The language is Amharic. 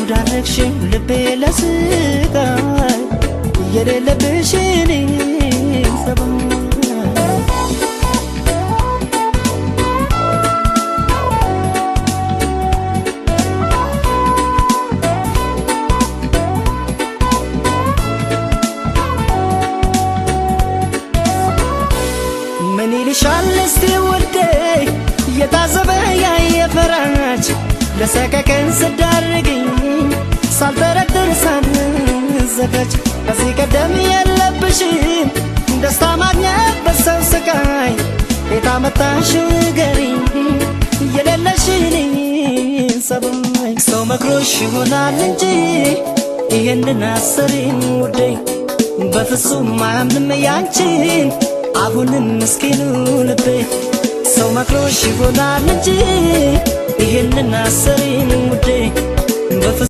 ዳረግሽው ልቤ ለስቃይ የሌለብሽን ጸባይ። ምን ይልሻል እስቲ ውዴ የታዘበ ያየ ፈራጅ ለሰቀቀን ስዳርግኝ ሳልጠረጥር ሳልዘጋጅ ከዚህ ቀደም የለብሽም ደስታ ማግኘት በሰው ስቃይ የታመጣሽው ንገሪኝ የሌለሽን ጸባይ። ሰው መክሮሽ ይሆናል እንጂ ይህንን አሰሪም ውዴ በፍጹም አያምንም ያንቺን አሁንም ምስኪኑ ልቤ። ሰው መክሮሽ ይሆናል እንጂ ይህንን አሰሪም ውዴ።